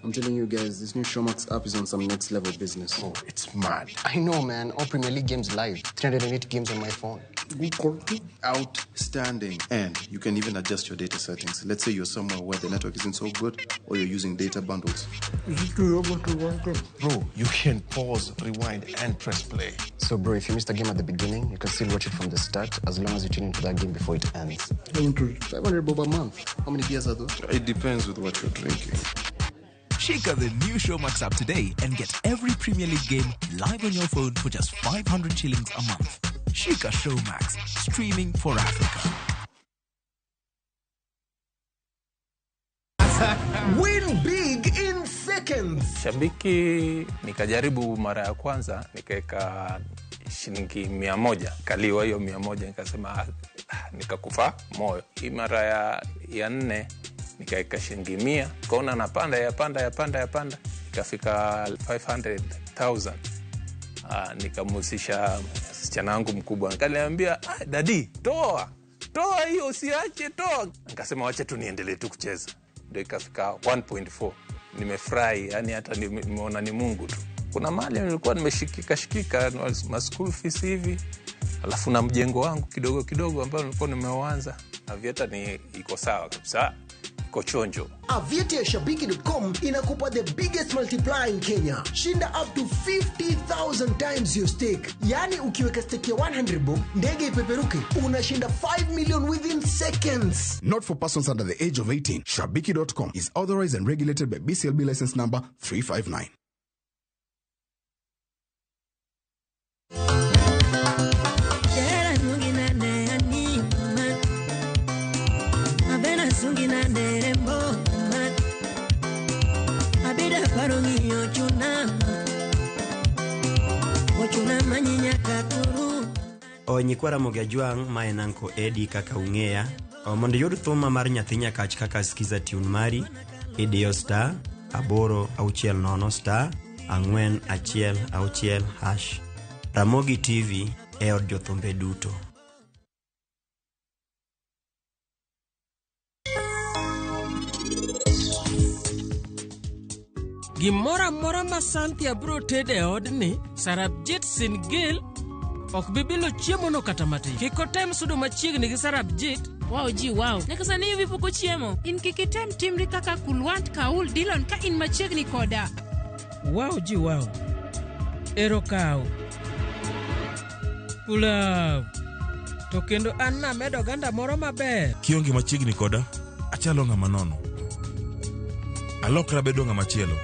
I'm telling you guys, this new Showmax app is on some next level business. Oh, it's mad. I know, man. All Premier League games live. 308 games on my phone. Outstanding. And you can even adjust your data settings. Let's say you're somewhere where the network isn't so good or you're using data bundles. Bro, you can pause, rewind, and press play. So, bro, if you missed a game at the beginning, you can still watch it from the start as long as you tune into that game before it ends. 500 bob a month. How many beers are those? It depends with what you're drinking. Shake the new Showmax app today and get every Premier League game live on your phone for just 500 shillings a month. Shika Showmax, streaming for Africa. Win big in seconds. Shabiki nikajaribu mara ya kwanza nikaweka shilingi 100, kaliwa hiyo 100, nikasema "Ah," nikakufa moyo. Hii mara ya nne nikaweka shilingi 100, kaona napanda yapanda yapanda yapanda, ikafika 500,000. Ah, nikamhusisha msichana wangu mkubwa, akaniambia, "Ah, daddy, toa toa hiyo, usiache, toa." Nikasema wacha tu niendelee tu kucheza, ndio ikafika 1.4. Nimefurahi, yani hata nimeona ni Mungu tu. Kuna mahali nilikuwa nimeshikika shikika ma school fees hivi, alafu na mjengo wangu kidogo kidogo ambao nilikuwa nimeuanza. Aviator ni iko sawa kabisa, iko chonjo. Aviator ya Shabiki.com inakupa the biggest multiplier in Kenya. Shinda up to 50,000 times your stake. Yaani ukiweka stake ya 100 bob, ndege ipeperuke, unashinda 5 million within seconds. Not for persons under the age of 18. Shabiki.com is authorized and regulated by BCLB license number 359. Ochuna manyinyaka. Nyikwa Ramogi Ajwang' ma en Uncle Eddie kaka ung'eya. Mondo iyud thuma mar nyathi nyakach kaka skiza tune mari, idiyo star 8 6 0 star 4 1 6 hash. Ramogi TV e od jothumbe duto. Gimoro amora ma Cynthia biro tedo e odni, Sarabjit Singh Gill ok bi bilo chiemono kata matin. Kik otem sudo machiegni gi Sarabjit. Wow ji wow. Nyaka sani Yuvi pok ochiemo. In kik item timri kaka Kulwant Kaul Dillon ka in machiegni koda. Wow ji wow. Ero kaw. Pulav. To kendo an namedo oganda moro maber. Kionge machiegni koda, achalo ng'ama nono. Alokra bedo ng'ama chielo.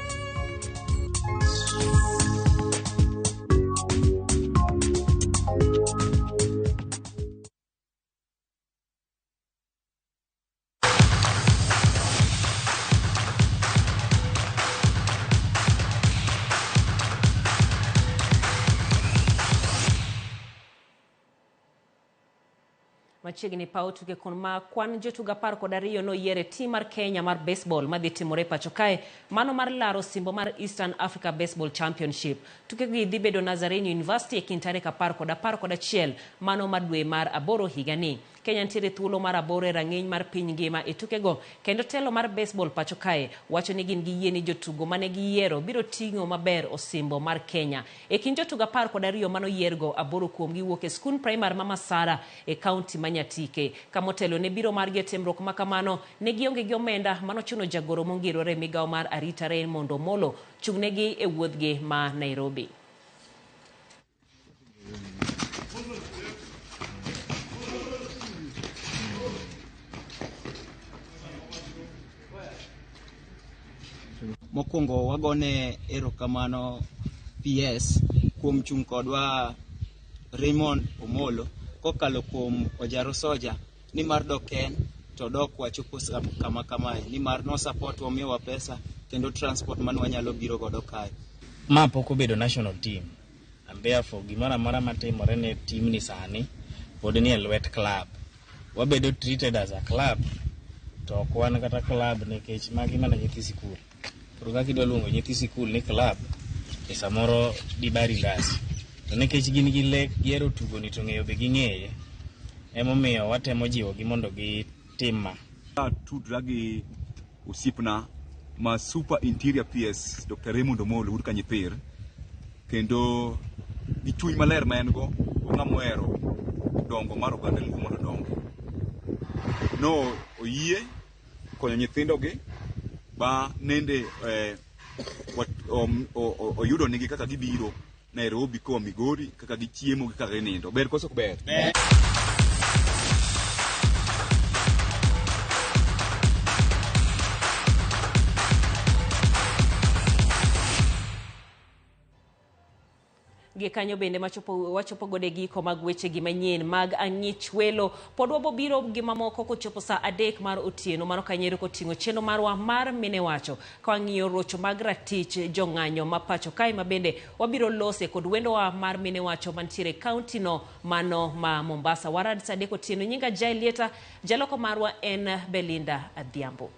Machiegni paw tuke kon ma kwan jotugo 12 noyier e tim mar Kenya mar baseball madhi timore pacho kae, mano mar laro osimbo mar Eastern Africa Baseball Championship. Tukegi dhi bedo Nazarene University e kind tarik 10 kod 11 mano mar dwe mar 8 higani. Kenya nitiere thuolo mar 8 e rang'iny mar piny ngima e tukego, kendo telo mar baseball pacho kae wacho ni gin gi yie ni jotugo mane giyiero biro ting'o maber osimbo mar Kenya. E kind jotugo 12 manoyiergo, 8 kuomgi wuok e skund primar ma Masara e kaunti ma Nyatike. Kamotelo ne biro margi e timruok ma kamano, ne gionge gi omenda manochuno jagoro mongirore e migawo mar arita Raymond Omolo chung'negi e wuodhgi ma Nairobi. Mokwongo wagone erokamano PS kuom chung' kodwa Raymond Omolo kokalo kuom Ojaro Soja nimar dok en to dok wachopo kama kamae nimar no support omiyowa pesa kendo transport mane wanyalo biro godo kae. Ma pok obedo national team and therefore gimoro amora matimore ne team ni sani pod nie lwet club. Wabedo treated as a club to ok wan kata club nikech magi mana nyithi sikul. Koro kaka idwa luongo nyithi sikul ni club e samoro dibari ndasi. To nikech gin gi lek gihero tugoni to ng'eyo be ging'eye, emomiyo watemo jiwogi mondo gitim ma. Tudra gi osiepna ma Super Interior PS Dr. Raymond Omolo wuod Kanyipir, kendo gi chuny maler ma en go, ng'ama ohero dongo mar oganda Luo mondo odongi. No oyie konyo nyithindogi ba nende oyudo nigi kaka gibiro Nairobi koa Migori, kaka gichiemo gi kaka ginindo. Ber koso ok ber? Gi kanyo bende wachopo godo e giko mag wechegi manyien mag ang'ich welo. Pod wabobiro gi mamoko kochopo saa 3 mar otieno. Mano kanyo koting'o chenro marwa mar mine wacho ka wang'iyo rocho mag ratich jong'anyo ma pacho kae, ma bende wabiro lose kod wendowa mar mine wacho mantiere e kaunti no mano ma Mombasa. Warad saa 3 otieno. Nyinga Jael Lieta, jaloko marwa en Belinda Adhiambo.